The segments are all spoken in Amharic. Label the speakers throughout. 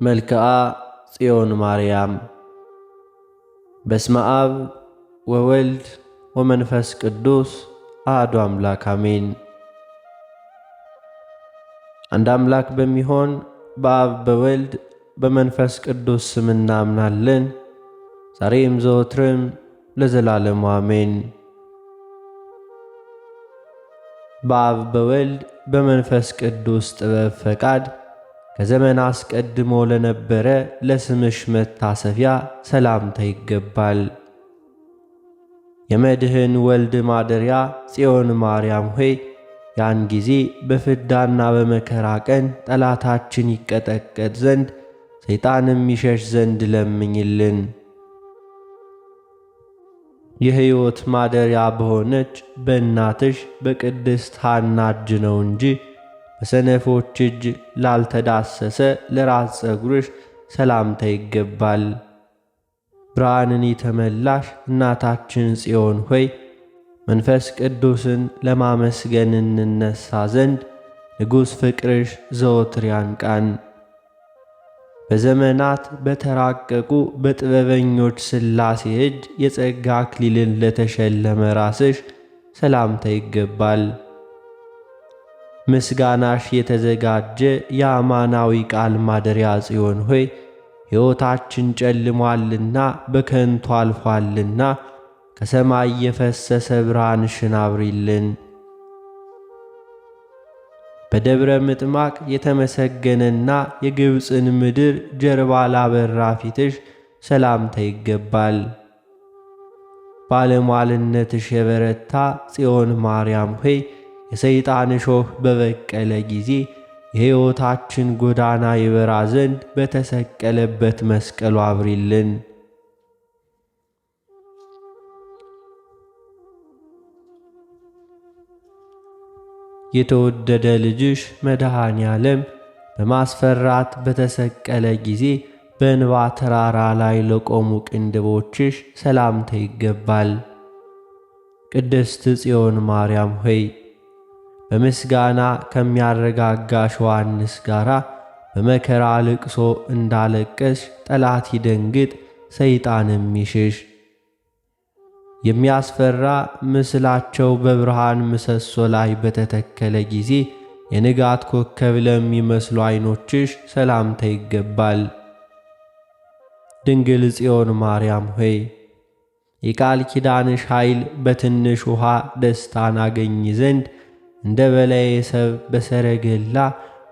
Speaker 1: መልክዓ ጽዮን ማርያም። በስመ አብ ወወልድ ወመንፈስ ቅዱስ አሐዱ አምላክ አሜን። አንድ አምላክ በሚሆን በአብ በወልድ በመንፈስ ቅዱስ ስም እናምናለን። ዛሬም ዘወትርም ለዘላለሙ አሜን። በአብ በወልድ በመንፈስ ቅዱስ ጥበብ ፈቃድ ከዘመን አስቀድሞ ለነበረ ለስምሽ መታሰቢያ ሰላምታ ይገባል። የመድህን ወልድ ማደሪያ ጽዮን ማርያም ሆይ ያን ጊዜ በፍዳና በመከራ ቀን ጠላታችን ይቀጠቀጥ ዘንድ ሰይጣንም ይሸሽ ዘንድ ለምኝልን። የሕይወት ማደሪያ በሆነች በእናትሽ በቅድስት ሐና እጅ ነው እንጂ በሰነፎች እጅ ላልተዳሰሰ ለራስ ጸጉርሽ ሰላምታ ይገባል። ብርሃንን የተመላሽ እናታችን ጽዮን ሆይ መንፈስ ቅዱስን ለማመስገን እንነሳ ዘንድ ንጉሥ ፍቅርሽ ዘወትር ያንቃን። በዘመናት በተራቀቁ በጥበበኞች ሥላሴ እጅ የጸጋ አክሊልን ለተሸለመ ራስሽ ሰላምታ ይገባል። ምስጋናሽ የተዘጋጀ የአማናዊ ቃል ማደሪያ ጽዮን ሆይ ሕይወታችን ጨልሟልና በከንቱ አልፏልና ከሰማይ የፈሰሰ ብርሃንሽን አብሪልን። በደብረ ምጥማቅ የተመሰገነና የግብፅን ምድር ጀርባ ላበራ ፊትሽ ሰላምታ ይገባል። ባለሟልነትሽ የበረታ ጽዮን ማርያም ሆይ የሰይጣን እሾህ በበቀለ ጊዜ የሕይወታችን ጎዳና ይበራ ዘንድ በተሰቀለበት መስቀሉ አብሪልን። የተወደደ ልጅሽ መድኃኔ ዓለም በማስፈራት በተሰቀለ ጊዜ በእንባ ተራራ ላይ ለቆሙ ቅንድቦችሽ ሰላምታ ይገባል። ቅድስት ጽዮን ማርያም ሆይ በምስጋና ከሚያረጋጋሽ ዮሐንስ ጋራ በመከራ ልቅሶ እንዳለቀስሽ ጠላት ይደንግጥ፣ ሰይጣንም ይሽሽ። የሚያስፈራ ምስላቸው በብርሃን ምሰሶ ላይ በተተከለ ጊዜ የንጋት ኮከብ ለሚመስሉ ዓይኖችሽ ሰላምታ ይገባል። ድንግል ጽዮን ማርያም ሆይ የቃል ኪዳንሽ ኃይል በትንሽ ውሃ ደስታን አገኝ ዘንድ እንደ በላዬ ሰብ በሰረገላ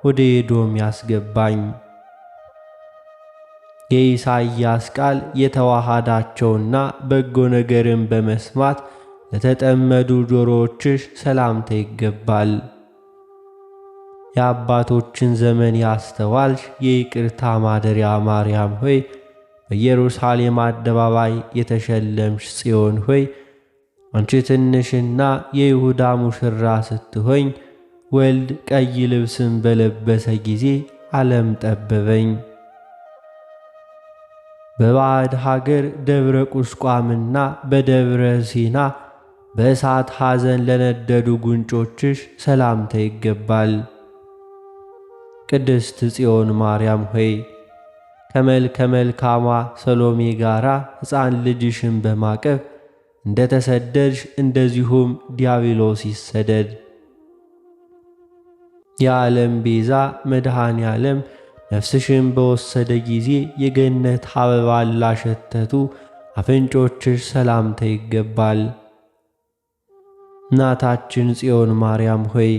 Speaker 1: ወደ ኤዶም ያስገባኝ። የኢሳይያስ ቃል የተዋሃዳቸውና በጎ ነገርን በመስማት ለተጠመዱ ጆሮዎችሽ ሰላምታ ይገባል። የአባቶችን ዘመን ያስተዋልሽ የይቅርታ ማደሪያ ማርያም ሆይ በኢየሩሳሌም አደባባይ የተሸለምሽ ጽዮን ሆይ አንቺ ትንሽና የይሁዳ ሙሽራ ስትሆኝ ወልድ ቀይ ልብስን በለበሰ ጊዜ ዓለም ጠበበኝ። በባዕድ ሀገር ደብረ ቁስቋምና በደብረ ሲና በእሳት ሐዘን ለነደዱ ጉንጮችሽ ሰላምታ ይገባል። ቅድስት ጽዮን ማርያም ሆይ ከመልከ መልካሟ ሰሎሜ ጋራ ሕፃን ልጅሽን በማቀፍ እንደ ተሰደድሽ እንደዚሁም ዲያብሎስ ይሰደድ። የዓለም ቤዛ መድኃኔ ዓለም ነፍስሽን በወሰደ ጊዜ የገነት አበባ ላሸተቱ አፍንጮችሽ ሰላምታ ይገባል። እናታችን ጽዮን ማርያም ሆይ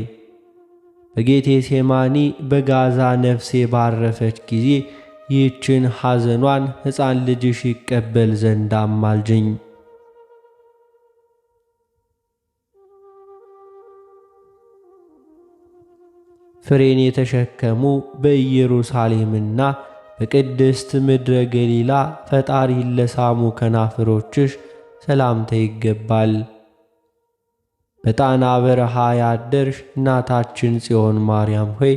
Speaker 1: በጌቴ ሴማኒ በጋዛ ነፍሴ ባረፈች ጊዜ ይህችን ሐዘኗን ሕፃን ልጅሽ ይቀበል ዘንድ አማልጅኝ። ፍሬን የተሸከሙ በኢየሩሳሌምና በቅድስት ምድረ ገሊላ ፈጣሪ ለሳሙ ከናፍሮችሽ ሰላምታ ይገባል። በጣና በረሃ ያደርሽ እናታችን ጽዮን ማርያም ሆይ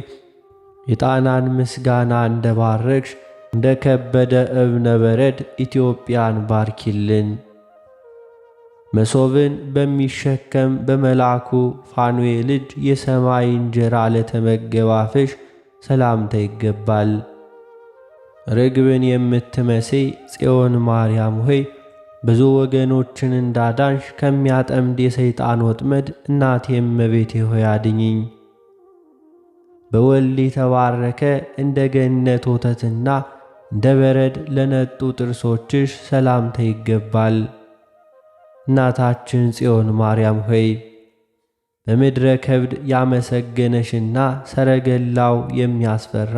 Speaker 1: የጣናን ምስጋና እንደባረክሽ እንደ ከበደ እብነ በረድ ኢትዮጵያን ባርኪልን። መሶብን በሚሸከም በመልአኩ ፋኑኤል እጅ የሰማይ እንጀራ ለተመገበ አፍሽ ሰላምታ ይገባል። ርግብን የምትመስይ ጽዮን ማርያም ሆይ ብዙ ወገኖችን እንዳዳንሽ ከሚያጠምድ የሰይጣን ወጥመድ እናቴ እመቤቴ ሆይ አድኝኝ። በወልድ የተባረከ እንደ ገነት ወተትና እንደ በረድ ለነጡ ጥርሶችሽ ሰላምታ ይገባል። እናታችን ጽዮን ማርያም ሆይ በምድረ ከብድ ያመሰገነሽና ሰረገላው የሚያስፈራ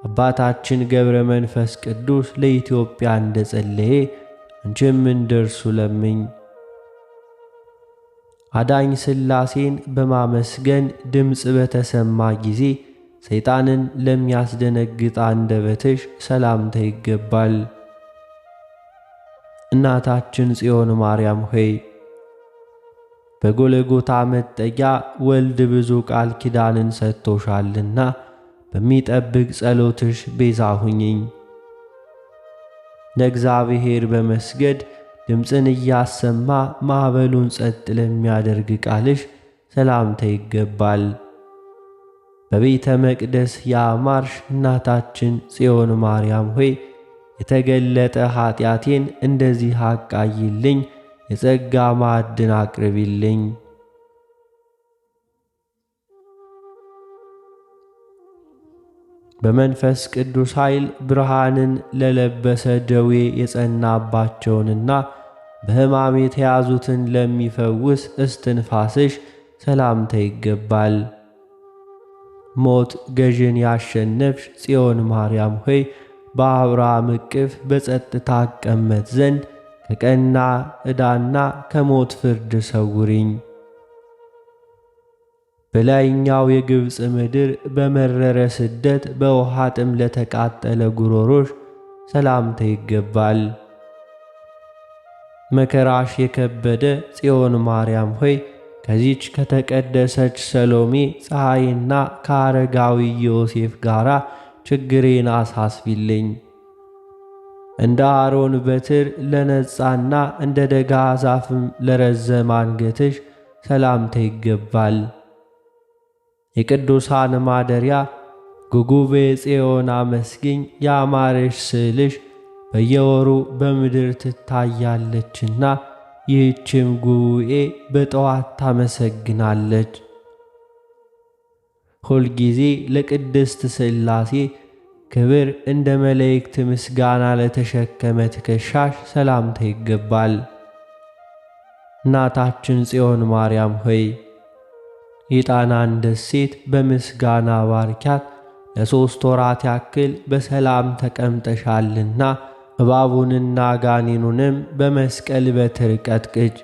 Speaker 1: አባታችን ገብረ መንፈስ ቅዱስ ለኢትዮጵያ እንደጸለየ አንቺም እንደርሱ ለምኝ። አዳኝ ሥላሴን በማመስገን ድምፅ በተሰማ ጊዜ ሰይጣንን ለሚያስደነግጥ አንደበትሽ ሰላምታ ይገባል። እናታችን ጽዮን ማርያም ሆይ በጎልጎታ መጠጊያ ወልድ ብዙ ቃል ኪዳንን ሰጥቶሻልና በሚጠብቅ ጸሎትሽ ቤዛ ሁኚኝ። ለእግዚአብሔር በመስገድ ድምፅን እያሰማ ማዕበሉን ጸጥ ለሚያደርግ ቃልሽ ሰላምታ ይገባል። በቤተ መቅደስ ያማርሽ እናታችን ጽዮን ማርያም ሆይ የተገለጠ ኃጢአቴን እንደዚህ አቃይልኝ፣ የጸጋ ማዕድን አቅርቢልኝ። በመንፈስ ቅዱስ ኃይል ብርሃንን ለለበሰ ደዌ የጸናባቸውንና በሕማም የተያዙትን ለሚፈውስ እስትንፋስሽ ሰላምታ ይገባል። ሞት ገዥን ያሸነፍሽ ጽዮን ማርያም ሆይ በአብርሃም እቅፍ በጸጥታ እቀመጥ ዘንድ ከቀና ዕዳና ከሞት ፍርድ ሰውሪኝ። በላይኛው የግብፅ ምድር በመረረ ስደት በውሃ ጥም ለተቃጠለ ጉሮሮሽ ሰላምታ ይገባል። መከራሽ የከበደ ጽዮን ማርያም ሆይ ከዚች ከተቀደሰች ሰሎሜ ፀሐይና ከአረጋዊ ዮሴፍ ጋራ ችግሬን አሳስቢልኝ። እንደ አሮን በትር ለነጻና እንደ ደጋ ዛፍም ለረዘመ አንገትሽ ሰላምታ ይገባል። የቅዱሳን ማደሪያ ጉጉቤ ጽዮን አመስግኝ፣ ያማረሽ ስዕልሽ በየወሩ በምድር ትታያለችና ይህችም ጉባኤ በጠዋት ታመሰግናለች። ሁልጊዜ ለቅድስት ሥላሴ ክብር እንደ መላእክት ምስጋና ለተሸከመ ትከሻሽ ሰላምታ ይገባል። እናታችን ጽዮን ማርያም ሆይ የጣናን ደሴት በምስጋና ባርኪያት፣ ለ3 ወራት ያክል በሰላም ተቀምጠሻልና እባቡንና ጋኔኑንም በመስቀል በትር ቀጥቅጭ።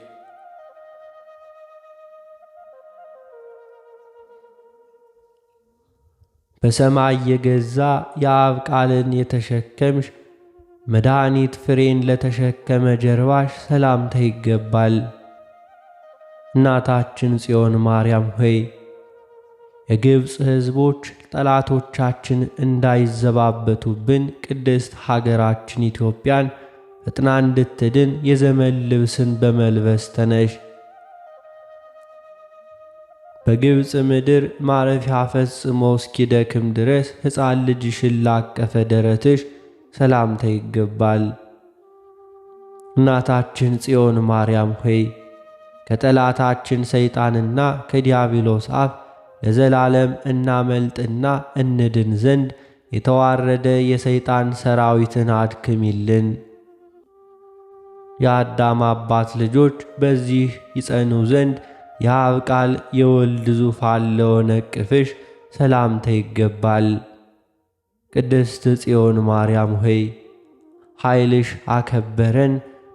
Speaker 1: በሰማይ የገዛ የአብ ቃልን የተሸከምሽ መድኃኒት ፍሬን ለተሸከመ ጀርባሽ ሰላምታ ይገባል። እናታችን ጽዮን ማርያም ሆይ የግብፅ ሕዝቦች ጠላቶቻችን እንዳይዘባበቱብን ቅድስት ሀገራችን ኢትዮጵያን ፈጥና እንድትድን የዘመን ልብስን በመልበስ ተነሽ። በግብፅ ምድር ማረፊያ ፈጽሞ እስኪደክም ድረስ ሕፃን ልጅሽን ላቀፈ ደረትሽ ሰላምታ ይገባል። እናታችን ጽዮን ማርያም ሆይ ከጠላታችን ሰይጣንና ከዲያብሎስ አፍ ለዘላለም እናመልጥና እንድን ዘንድ የተዋረደ የሰይጣን ሰራዊትን አድክሚልን። የአዳም አባት ልጆች በዚህ ይጸኑ ዘንድ የአብ ቃል የወልድ ዙፋን ለሆነ እቅፍሽ ሰላምታ ይገባል። ቅድስት ጽዮን ማርያም ሆይ ኃይልሽ አከበረን፣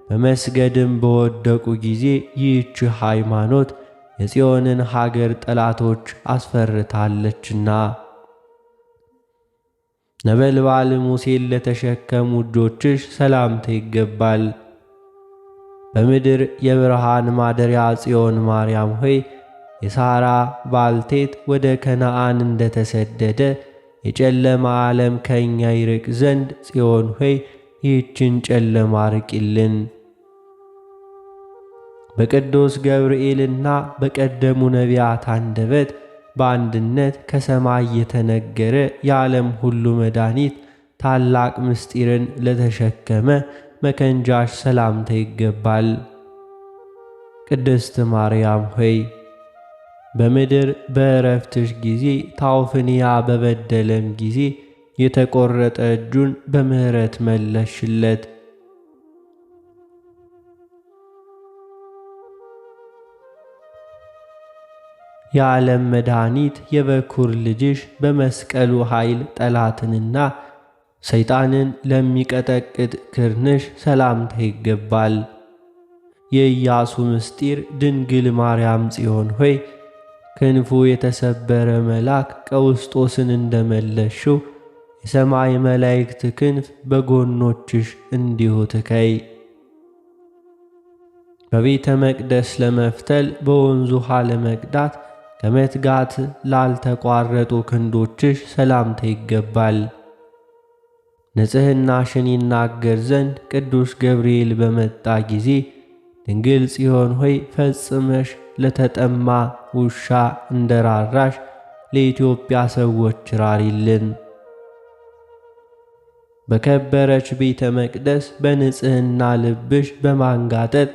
Speaker 1: በመስገድም በወደቁ ጊዜ ይህች ሃይማኖት የጽዮንን ሀገር ጠላቶች አስፈርታለችና። ነበልባል ሙሴን ለተሸከሙ እጆችሽ ሰላምታ ይገባል። በምድር የብርሃን ማደሪያ ጽዮን ማርያም ሆይ የሳራ ባልቴት ወደ ከነዓን እንደተሰደደ የጨለማ ዓለም ከእኛ ይርቅ ዘንድ ጽዮን ሆይ ይህችን ጨለማ ርቂልን። በቅዱስ ገብርኤልና በቀደሙ ነቢያት አንደበት በአንድነት ከሰማይ የተነገረ የዓለም ሁሉ መድኃኒት ታላቅ ምስጢርን ለተሸከመ መከንጃሽ ሰላምታ ይገባል። ቅድስት ማርያም ሆይ በምድር በእረፍትሽ ጊዜ ታውፍንያ በበደለም ጊዜ የተቆረጠ እጁን በምሕረት መለስሽለት። የዓለም መድኃኒት የበኩር ልጅሽ በመስቀሉ ኃይል ጠላትንና ሰይጣንን ለሚቀጠቅጥ ክርንሽ ሰላምታ ይገባል። የኢያሱ ምስጢር ድንግል ማርያም ጽዮን ሆይ ክንፉ የተሰበረ መልአክ ቀውስጦስን እንደመለስሽው የሰማይ መላእክት ክንፍ በጎኖችሽ እንዲሁ ትከይ። በቤተ መቅደስ ለመፍተል በወንዙ ውሃ ለመቅዳት ከመትጋት ላልተቋረጡ ክንዶችሽ ሰላምታ ይገባል። ንጽሕናሽን ይናገር ዘንድ ቅዱስ ገብርኤል በመጣ ጊዜ ድንግል ጽዮን ሆይ ፈጽመሽ ለተጠማ ውሻ እንደራራሽ ለኢትዮጵያ ሰዎች ራሪልን። በከበረች ቤተ መቅደስ በንጽሕና ልብሽ በማንጋጠጥ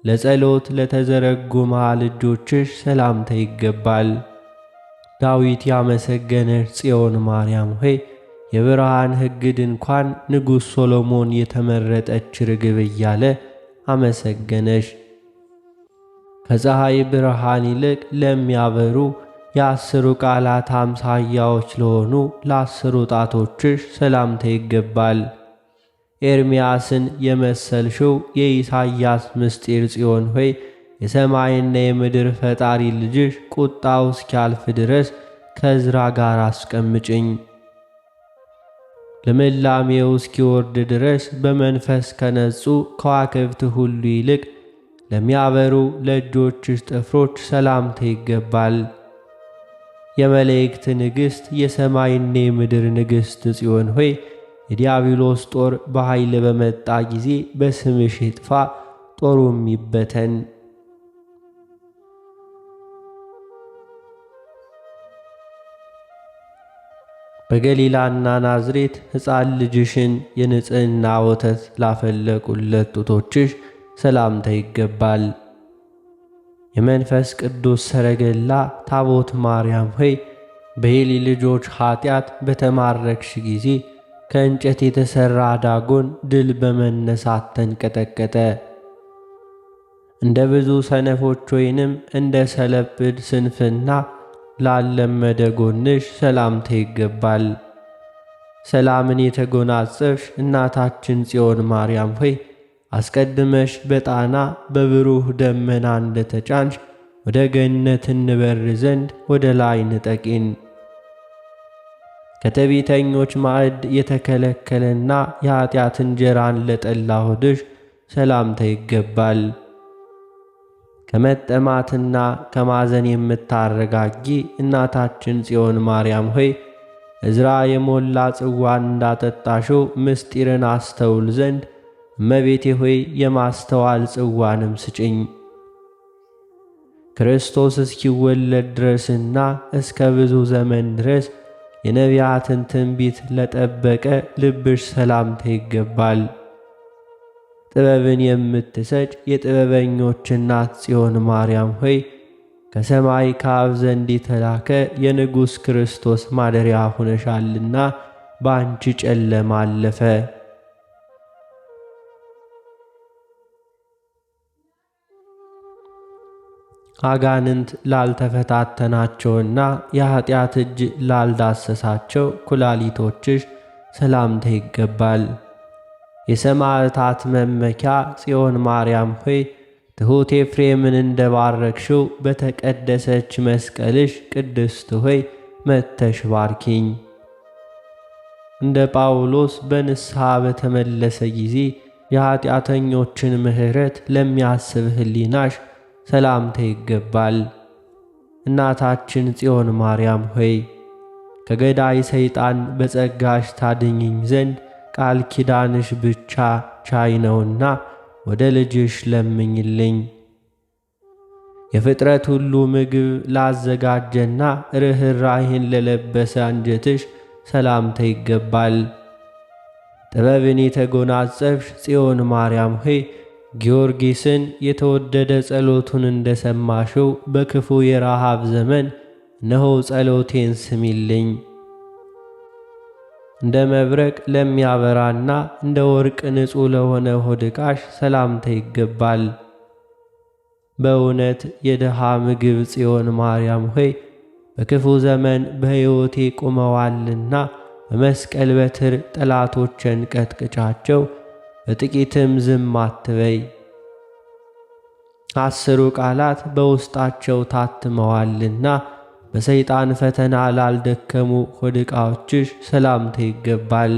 Speaker 1: ለጸሎት ለተዘረጉ መሃል እጆችሽ ሰላምታ ይገባል። ዳዊት ያመሰገነሽ ጽዮን ማርያም ሆይ የብርሃን ሕግ ድንኳን ንጉሥ ሶሎሞን የተመረጠች ርግብ እያለ አመሰገነሽ። ከፀሐይ ብርሃን ይልቅ ለሚያበሩ የአስሩ ቃላት አምሳያዎች ለሆኑ ለአስሩ ጣቶችሽ ሰላምታ ይገባል። ኤርምያስን የመሰልሽው የኢሳይያስ ምስጢር ጽዮን ሆይ የሰማይና የምድር ፈጣሪ ልጅሽ ቁጣው እስኪያልፍ ድረስ ከዕዝራ ጋር አስቀምጭኝ። ልምላሜው እስኪወርድ ድረስ በመንፈስ ከነጹ ከዋክብት ሁሉ ይልቅ ለሚያበሩ ለእጆችሽ ጥፍሮች ሰላምታ ይገባል። የመላእክት ንግሥት የሰማይና የምድር ንግሥት ጽዮን ሆይ የዲያብሎስ ጦር በኃይል በመጣ ጊዜ በስምሽ ይጥፋ፣ ጦሩም ይበተን። በገሊላና ናዝሬት ሕፃን ልጅሽን የንጽሕና ወተት ላፈለቁለት ጡቶችሽ ሰላምታ ይገባል። የመንፈስ ቅዱስ ሰረገላ ታቦት ማርያም ሆይ በኤሊ ልጆች ኃጢአት በተማረክሽ ጊዜ ከእንጨት የተሠራ ዳጎን ድል በመነሳት ተንቀጠቀጠ። እንደ ብዙ ሰነፎች ወይንም እንደ ሰለፕድ ስንፍና ላለመደ ጎንሽ ሰላምታ ይገባል። ሰላምን የተጎናጸፍሽ እናታችን ጽዮን ማርያም ሆይ አስቀድመሽ በጣና በብሩህ ደመና እንደተጫንሽ ወደ ገነት እንበር ዘንድ ወደ ላይ ንጠቂን። ከትዕቢተኞች ማዕድ የተከለከለና የኃጢአት እንጀራን ለጠላ ሆድሽ ሰላምታ ይገባል። ከመጠማትና ከማዘን የምታረጋጊ እናታችን ጽዮን ማርያም ሆይ ዕዝራ የሞላ ጽዋን እንዳጠጣሽው ምስጢርን አስተውል ዘንድ እመቤቴ ሆይ የማስተዋል ጽዋንም ስጭኝ። ክርስቶስ እስኪወለድ ድረስና እስከ ብዙ ዘመን ድረስ የነቢያትን ትንቢት ለጠበቀ ልብሽ ሰላምታ ይገባል። ጥበብን የምትሰጭ የጥበበኞች እናት ጽዮን ማርያም ሆይ ከሰማይ ከአብ ዘንድ የተላከ የንጉሥ ክርስቶስ ማደሪያ ሆነሻልና በአንቺ ጨለማ አለፈ። አጋንንት ላልተፈታተናቸውና የኃጢአት እጅ ላልዳሰሳቸው ኩላሊቶችሽ ሰላምታ ይገባል። የሰማዕታት መመኪያ ጽዮን ማርያም ሆይ ትሑት ኤፍሬምን እንደባረክሽው በተቀደሰች መስቀልሽ ቅድስት ሆይ መጥተሽ ባርኪኝ። እንደ ጳውሎስ በንስሐ በተመለሰ ጊዜ የኃጢአተኞችን ምሕረት ለሚያስብ ሕሊናሽ ሰላምታ ይገባል። እናታችን ጽዮን ማርያም ሆይ ከገዳይ ሰይጣን በጸጋሽ ታድኝኝ ዘንድ ቃል ኪዳንሽ ብቻ ቻይ ነውና ወደ ልጅሽ ለምኝልኝ። የፍጥረት ሁሉ ምግብ ላዘጋጀና ርኅራኄን ለለበሰ አንጀትሽ ሰላምታ ይገባል። ጥበብን የተጎናጸፍሽ ጽዮን ማርያም ሆይ ጊዮርጊስን የተወደደ ጸሎቱን እንደሰማሽው በክፉ የረሃብ ዘመን እነሆ ጸሎቴን ስሚልኝ። እንደ መብረቅ ለሚያበራና እንደ ወርቅ ንጹሕ ለሆነ ሆድ ዕቃሽ ሰላምታ ይገባል። በእውነት የድሃ ምግብ ጽዮን ማርያም ሆይ በክፉ ዘመን በሕይወቴ ቆመዋልና በመስቀል በትር ጠላቶችን ቀጥቅጫቸው፣ በጥቂትም ዝም አትበይ። 10ሩ ቃላት በውስጣቸው ታትመዋልና በሰይጣን ፈተና ላልደከሙ ሆድ ዕቃዎችሽ ሰላምታ ይገባል።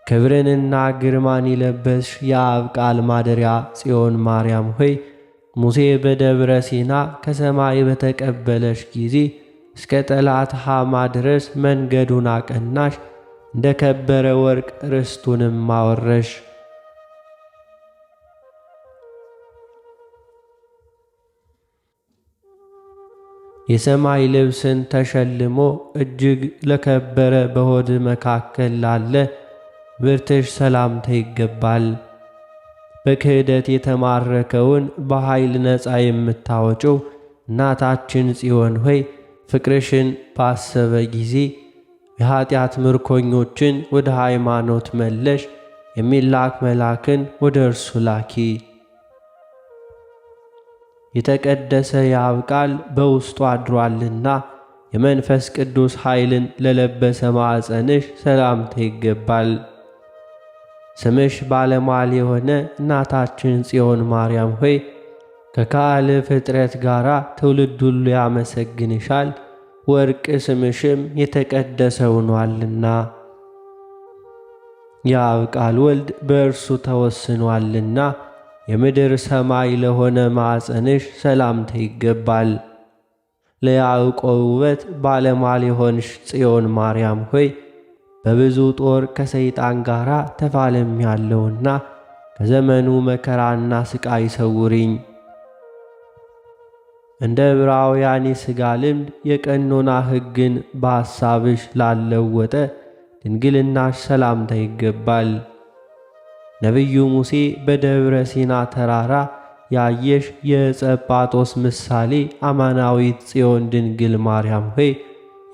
Speaker 1: ክብርንና ግርማን የለበስሽ የአብ ቃል ማደሪያ ጽዮን ማርያም ሆይ ሙሴ በደብረ ሲና ከሰማይ በተቀበለሽ ጊዜ እስከ ጠላት ሐማ ድረስ መንገዱን አቀናሽ፣ እንደ ከበረ ወርቅ ርስቱንም አወረሽ። የሰማይ ልብስን ተሸልሞ እጅግ ለከበረ በሆድ መካከል ላለ ብርትሽ ሰላምታ ይገባል። በክህደት የተማረከውን በኃይል ነፃ የምታወጪው እናታችን ጽዮን ሆይ ፍቅርሽን ባሰበ ጊዜ የኀጢአት ምርኮኞችን ወደ ሃይማኖት መለሽ፣ የሚላክ መልአክን ወደ እርሱ ላኪ። የተቀደሰ የአብ ቃል በውስጡ አድሯልና የመንፈስ ቅዱስ ኃይልን ለለበሰ ማዕፀንሽ ሰላምታ ይገባል። ስምሽ ባለሟል የሆነ እናታችን ጽዮን ማርያም ሆይ ከካል ፍጥረት ጋር ትውልድ ሁሉ ያመሰግንሻል፣ ወርቅ ስምሽም የተቀደሰ ሆኗልና። የአብ ቃል ወልድ በእርሱ ተወስኗልና የምድር ሰማይ ለሆነ ማዕፀንሽ ሰላምታ ይገባል። ለያዕቆብ ውበት ባለሟል የሆንሽ ጽዮን ማርያም ሆይ በብዙ ጦር ከሰይጣን ጋር ተፋለም ያለውና ከዘመኑ መከራና ስቃይ ሰውሪኝ። እንደ ዕብራውያን የሥጋ ልምድ የቀኖና ሕግን በሐሳብሽ ላለወጠ ድንግልናሽ ሰላምታ ይገባል። ነቢዩ ሙሴ በደብረ ሲና ተራራ ያየሽ የዕፀ ጳጦስ ምሳሌ አማናዊት ጽዮን ድንግል ማርያም ሆይ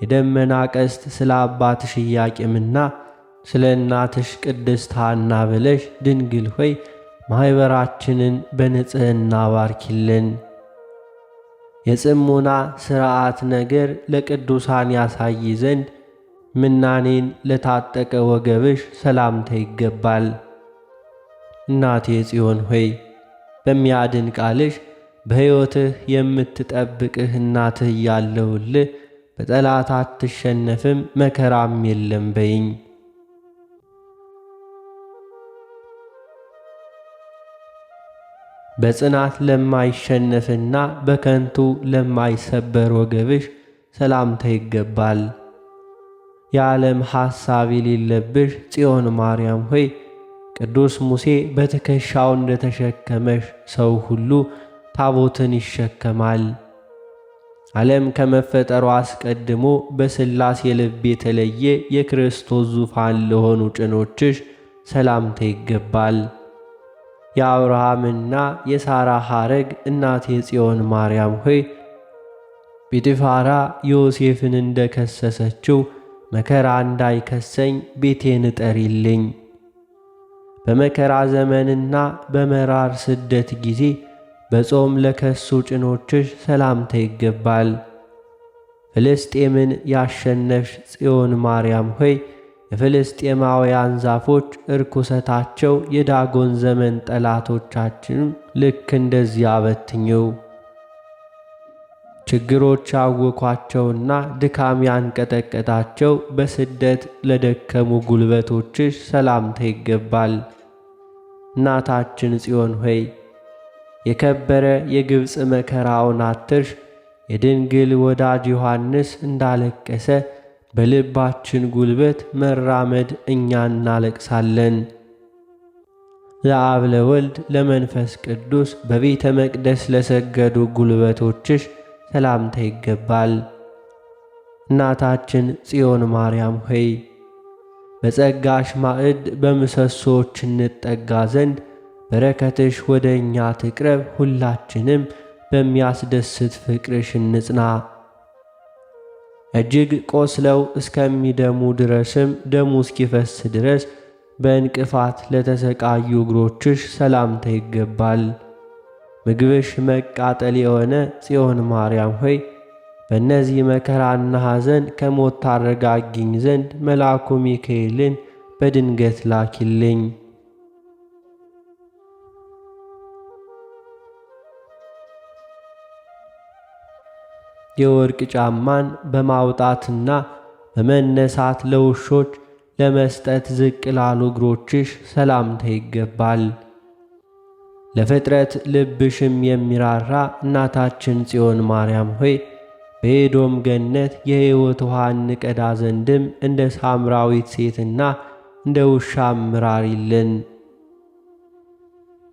Speaker 1: የደመና ቀስት ስለ አባትሽ ኢያቄምና ስለ እናትሽ ቅድስት ሐና ብለሽ ድንግል ሆይ ማኅበራችንን በንጽሕና ባርኪልን። የጽሙና ሥርዓት ነገር ለቅዱሳን ያሳይ ዘንድ ምናኔን ለታጠቀ ወገብሽ ሰላምታ ይገባል። እናቴ ጽዮን ሆይ በሚያድን ቃልሽ በሕይወትህ የምትጠብቅህ እናትህ እያለሁልህ በጠላት አትሸነፍም መከራም የለም በይኝ። በጽናት ለማይሸነፍና በከንቱ ለማይሰበር ወገብሽ ሰላምታ ይገባል። የዓለም ሐሳብ የሌለብሽ ጽዮን ማርያም ሆይ ቅዱስ ሙሴ በትከሻው እንደተሸከመሽ ሰው ሁሉ ታቦትን ይሸከማል። ዓለም ከመፈጠሩ አስቀድሞ በሥላሴ ልብ የተለየ የክርስቶስ ዙፋን ለሆኑ ጭኖችሽ ሰላምታ ይገባል። የአብርሃምና የሳራ ሐረግ እናቴ ጽዮን ማርያም ሆይ ጲጥፋራ ዮሴፍን እንደከሰሰችው መከራ እንዳይከሰኝ ቤቴን እጠሪልኝ። በመከራ ዘመንና በመራር ስደት ጊዜ በጾም ለከሱ ጭኖችሽ ሰላምታ ይገባል። ፍልስጤምን ያሸነፍሽ ጽዮን ማርያም ሆይ የፍልስጤማውያን ዛፎች እርኩሰታቸው የዳጎን ዘመን ጠላቶቻችን ልክ እንደዚያ በትኝው። ችግሮች ያወኳቸውና ድካም ያንቀጠቀጣቸው በስደት ለደከሙ ጉልበቶችሽ ሰላምታ ይገባል። እናታችን ጽዮን ሆይ የከበረ የግብፅ መከራውን አትርሽ። የድንግል ወዳጅ ዮሐንስ እንዳለቀሰ በልባችን ጉልበት መራመድ እኛ እናለቅሳለን። ለአብ ለወልድ ለመንፈስ ቅዱስ በቤተ መቅደስ ለሰገዱ ጉልበቶችሽ ሰላምታ ይገባል። እናታችን ጽዮን ማርያም ሆይ በጸጋሽ ማዕድ በምሰሶች እንጠጋ ዘንድ በረከትሽ ወደ እኛ ትቅረብ። ሁላችንም በሚያስደስት ፍቅርሽ እንጽና። እጅግ ቆስለው እስከሚደሙ ድረስም ደሙ እስኪፈስ ድረስ በእንቅፋት ለተሰቃዩ እግሮችሽ ሰላምታ ይገባል። ምግብሽ መቃጠል የሆነ ጽዮን ማርያም ሆይ በእነዚህ መከራና ሐዘን ከሞት ታረጋጊኝ ዘንድ መልአኩ ሚካኤልን በድንገት ላኪልኝ። የወርቅ ጫማን በማውጣትና በመነሳት ለውሾች ለመስጠት ዝቅ ላሉ እግሮችሽ ሰላምታ ይገባል። ለፍጥረት ልብሽም የሚራራ እናታችን ጽዮን ማርያም ሆይ በኤዶም ገነት የሕይወት ውሃ እንቀዳ ዘንድም እንደ ሳምራዊት ሴትና እንደ ውሻ ምራሪልን።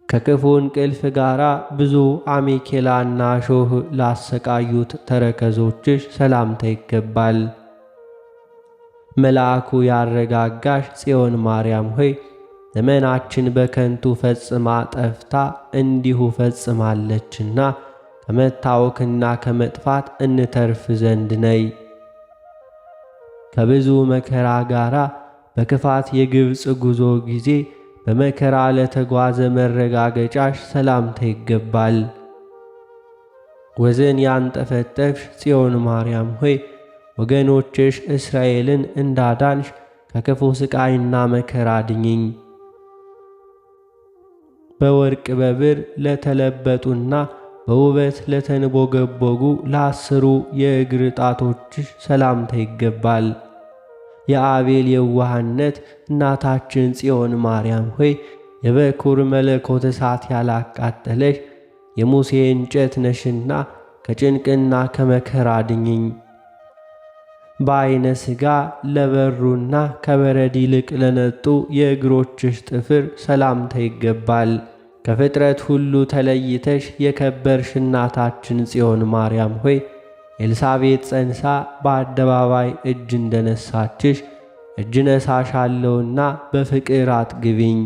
Speaker 1: ከክፉ እንቅልፍ ጋራ ብዙ አሜኬላና ሾህ ላሰቃዩት ተረከዞችሽ ሰላምታ ይገባል። መልአኩ ያረጋጋሽ ጽዮን ማርያም ሆይ ዘመናችን በከንቱ ፈጽማ ጠፍታ እንዲሁ ፈጽማለችና ከመታወክና ከመጥፋት እንተርፍ ዘንድ ነይ። ከብዙ መከራ ጋራ በክፋት የግብፅ ጉዞ ጊዜ በመከራ ለተጓዘ መረጋገጫሽ ሰላምታ ይገባል። ወዝን ያንጠፈጠፍሽ ጽዮን ማርያም ሆይ ወገኖችሽ እስራኤልን እንዳዳንሽ ከክፉ ስቃይና መከራ አድኝኝ። በወርቅ በብር ለተለበጡና በውበት ለተንቦገቦጉ ለ10 የእግር ጣቶችሽ ሰላምታ ይገባል። የአቤል የዋህነት እናታችን ጽዮን ማርያም ሆይ የበኩር መለኮት እሳት ያላቃጠለሽ የሙሴ እንጨት ነሽና ከጭንቅና ከመከራ አድኝኝ። በዐይነ ሥጋ ለበሩና ከበረድ ይልቅ ለነጡ የእግሮችሽ ጥፍር ሰላምታ ይገባል። ከፍጥረት ሁሉ ተለይተሽ የከበርሽ እናታችን ጽዮን ማርያም ሆይ ኤልሳቤጥ ጸንሳ በአደባባይ እጅ እንደነሳችሽ እጅ ነሳሻለሁና በፍቅር አጥግቢኝ።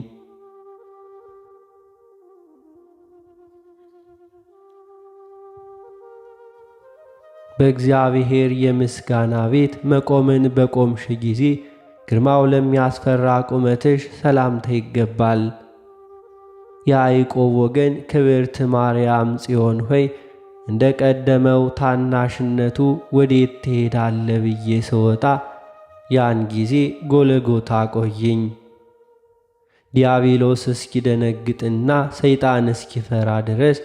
Speaker 1: በእግዚአብሔር የምስጋና ቤት መቆምን በቆምሽ ጊዜ ግርማው ለሚያስፈራ ቁመትሽ ሰላምታ ይገባል። የያዕቆብ ወገን ክብርት ማርያም ጽዮን ሆይ እንደ ቀደመው ታናሽነቱ ወዴት ትሄዳለ ብዬ ስወጣ ያን ጊዜ ጎልጎታ ቆየኝ። ዲያብሎስ እስኪደነግጥና ሰይጣን እስኪፈራ ድረስ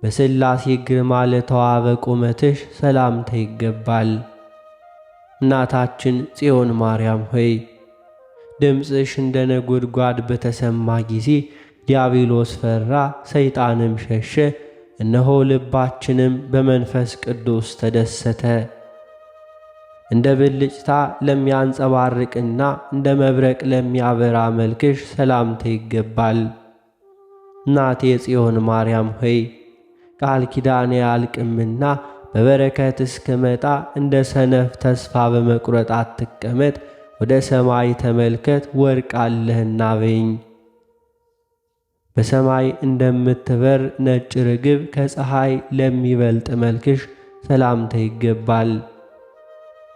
Speaker 1: በሥላሴ ግርማ ለተዋበ ቁመትሽ ሰላምታ ይገባል። እናታችን ጽዮን ማርያም ሆይ ድምፅሽ እንደ ነጎድጓድ በተሰማ ጊዜ ዲያብሎስ ፈራ፣ ሰይጣንም ሸሸ። እነሆ ልባችንም በመንፈስ ቅዱስ ተደሰተ። እንደ ብልጭታ ለሚያንጸባርቅና እንደ መብረቅ ለሚያበራ መልክሽ ሰላምታ ይገባል። እናቴ ጽዮን ማርያም ሆይ ቃል ኪዳኔ አያልቅምና በበረከት እስክመጣ እንደ ሰነፍ ተስፋ በመቁረጥ አትቀመጥ። ወደ ሰማይ ተመልከት ወርቅ አለህና በይኝ። በሰማይ እንደምትበር ነጭ ርግብ ከፀሐይ ለሚበልጥ መልክሽ ሰላምታ ይገባል።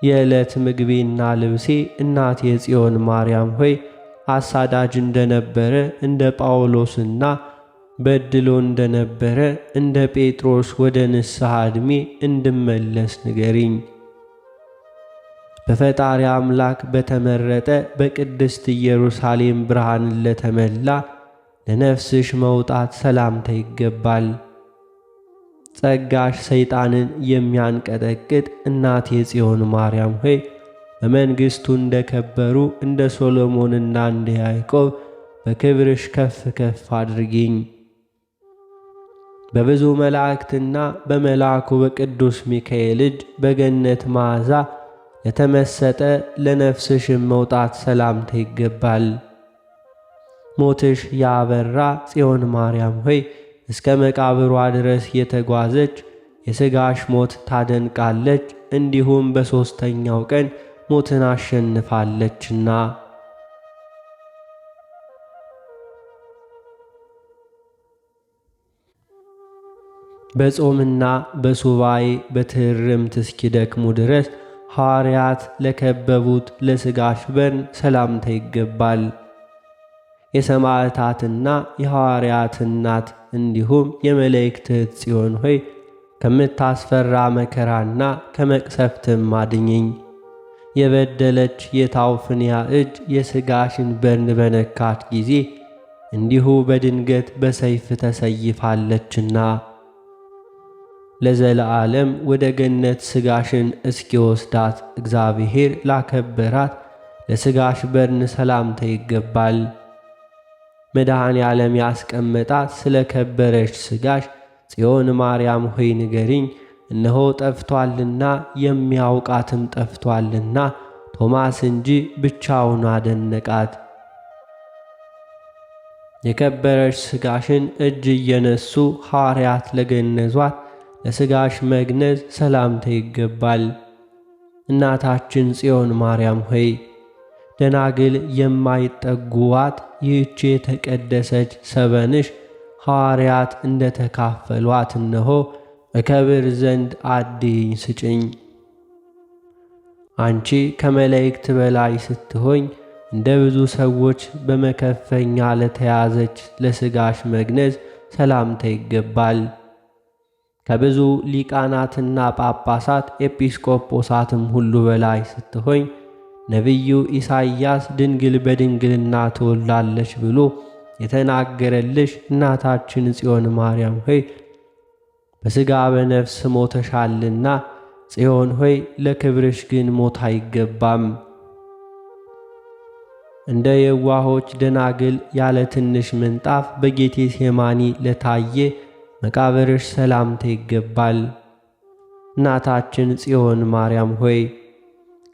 Speaker 1: የዕለት ምግቤና ልብሴ እናቴ ጽዮን ማርያም ሆይ አሳዳጅ እንደነበረ እንደ ጳውሎስና በድሎ እንደነበረ እንደ ጴጥሮስ ወደ ንስሐ ዕድሜ እንድመለስ ንገሪኝ። በፈጣሪ አምላክ በተመረጠ በቅድስት ኢየሩሳሌም ብርሃንን ለተመላ ለነፍስሽ መውጣት ሰላምታ ይገባል። ጸጋሽ ሰይጣንን የሚያንቀጠቅጥ እናቴ ጽዮን ማርያም ሆይ በመንግሥቱ እንደ ከበሩ እንደ ሶሎሞንና እንደ ያዕቆብ በክብርሽ ከፍ ከፍ አድርጊኝ። በብዙ መላእክትና በመልአኩ በቅዱስ ሚካኤል እጅ በገነት መዓዛ ለተመሰጠ ለነፍስሽም መውጣት ሰላምታ ይገባል። ሞትሽ ያበራ ጽዮን ማርያም ሆይ እስከ መቃብሯ ድረስ የተጓዘች የሥጋሽ ሞት ታደንቃለች፣ እንዲሁም በሦስተኛው ቀን ሞትን አሸንፋለችና። በጾምና በሱባኤ በትርምት እስኪደክሙ ድረስ ሐዋርያት ለከበቡት ለሥጋሽ በርን ሰላምታ ይገባል። የሰማዕታትና የሐዋርያት እናት እንዲሁም የመላእክት እህት ጽዮን ሆይ ከምታስፈራ መከራና ከመቅሰፍትም አድኝኝ። የበደለች የታውፍንያ እጅ የሥጋሽን በርን በነካት ጊዜ እንዲሁ በድንገት በሰይፍ ተሰይፋለችና ለዘለዓለም ወደ ገነት ሥጋሽን እስኪወስዳት እግዚአብሔር ላከበራት ለሥጋሽ በርን ሰላምታ ይገባል። መድኃኔ ዓለም ያስቀመጣት ስለ ከበረች ሥጋሽ ጽዮን ማርያም ሆይ ንገሪኝ፣ እነሆ ጠፍቷልና የሚያውቃትም ጠፍቷልና ቶማስ እንጂ ብቻውን አደነቃት። የከበረች ሥጋሽን እጅ እየነሱ ሐዋርያት ለገነዟት ለሥጋሽ መግነዝ ሰላምታ ይገባል። እናታችን ጽዮን ማርያም ሆይ ደናግል የማይጠጉዋት ይህች የተቀደሰች ሰበንሽ ሐዋርያት እንደ ተካፈሏት እነሆ እከብር ዘንድ አድይኝ ስጭኝ። አንቺ ከመላእክት በላይ ስትሆኝ እንደ ብዙ ሰዎች በመከፈኛ ለተያዘች ለሥጋሽ መግነዝ ሰላምታ ይገባል። ከብዙ ሊቃናትና ጳጳሳት ኤጲስቆጶሳትም ሁሉ በላይ ስትሆኝ ነቢዩ ኢሳይያስ ድንግል በድንግልና ትወልዳለች ብሎ የተናገረልሽ እናታችን ጽዮን ማርያም ሆይ በሥጋ በነፍስ ሞተሻልና፣ ጽዮን ሆይ ለክብርሽ ግን ሞት አይገባም። እንደ የዋሆች ደናግል ያለ ትንሽ ምንጣፍ በጌቴ ሴማኒ ለታየ መቃብርሽ ሰላምታ ይገባል። እናታችን ጽዮን ማርያም ሆይ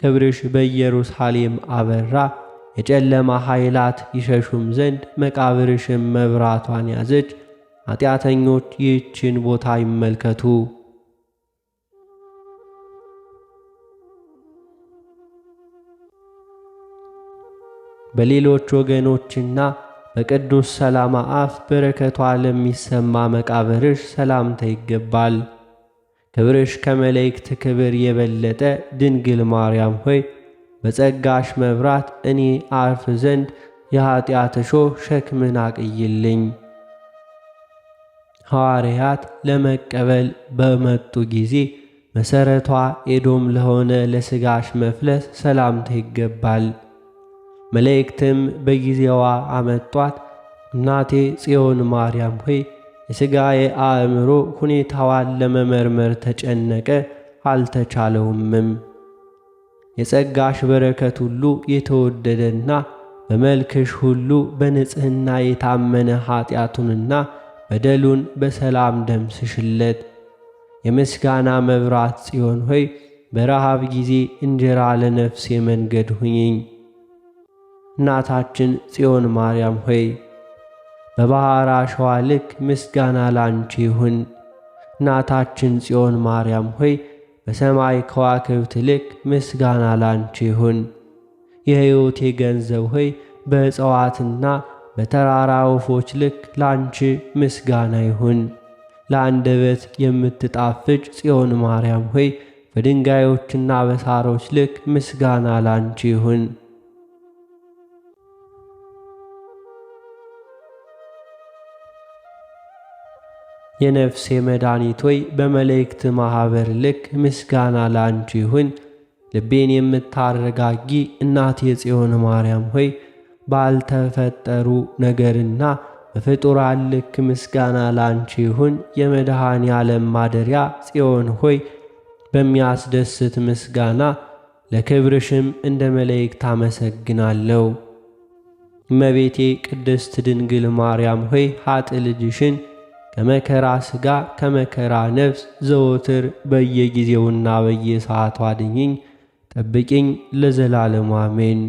Speaker 1: ክብርሽ በኢየሩሳሌም አበራ፣ የጨለማ ኃይላት ይሸሹም ዘንድ መቃብርሽም መብራቷን ያዘች። ኃጢአተኞች ይህችን ቦታ ይመልከቱ። በሌሎች ወገኖችና በቅዱስ ሰላማ አፍ በረከቷ ለሚሰማ መቃብርሽ ሰላምታ ይገባል። ክብርሽ ከመላእክት ክብር የበለጠ ድንግል ማርያም ሆይ በጸጋሽ መብራት እኔ አርፍ ዘንድ የኀጢአት እሾህ ሸክምን አቅይልኝ። ሐዋርያት ለመቀበል በመጡ ጊዜ መሠረቷ ኤዶም ለሆነ ለሥጋሽ መፍለስ ሰላምታ ይገባል። መላእክትም በጊዜዋ አመጧት። እናቴ ጽዮን ማርያም ሆይ የሥጋዬ አእምሮ ሁኔታዋን ለመመርመር ተጨነቀ፣ አልተቻለውምም። የጸጋሽ በረከት ሁሉ የተወደደና በመልክሽ ሁሉ በንጽሕና የታመነ ኀጢአቱንና በደሉን በሰላም ደምስሽለት። የምስጋና መብራት ጽዮን ሆይ በረሃብ ጊዜ እንጀራ ለነፍሴ መንገድ ሁኚኝ። እናታችን ጽዮን ማርያም ሆይ በባሕር አሸዋ ልክ ምስጋና ላንቺ ይሁን። እናታችን ጽዮን ማርያም ሆይ በሰማይ ከዋክብት ልክ ምስጋና ላንቺ ይሁን። የሕይወቴ ገንዘብ ሆይ በእጽዋትና በተራራ ወፎች ልክ ላንቺ ምስጋና ይሁን። ለአንደበት የምትጣፍጭ ጽዮን ማርያም ሆይ በድንጋዮችና በሳሮች ልክ ምስጋና ላንቺ ይሁን። የነፍሴ መድኃኒት ሆይ በመላእክት ማኅበር ልክ ምስጋና ላንቺ ይሁን። ልቤን የምታረጋጊ እናቴ የጽዮን ማርያም ሆይ ባልተፈጠሩ ነገርና በፍጡራን ልክ ምስጋና ላንቺ ይሁን። የመድኃኔ ዓለም ማደሪያ ጽዮን ሆይ በሚያስደስት ምስጋና ለክብርሽም እንደ መላእክት አመሰግናለሁ። እመቤቴ ቅድስት ድንግል ማርያም ሆይ ኃጥእ ልጅሽን ከመከራ ሥጋ ከመከራ ነፍስ ዘወትር በየጊዜውና በየሰዓቱ አድኝኝ ጠብቂኝ፣ ለዘላለሙ አሜን።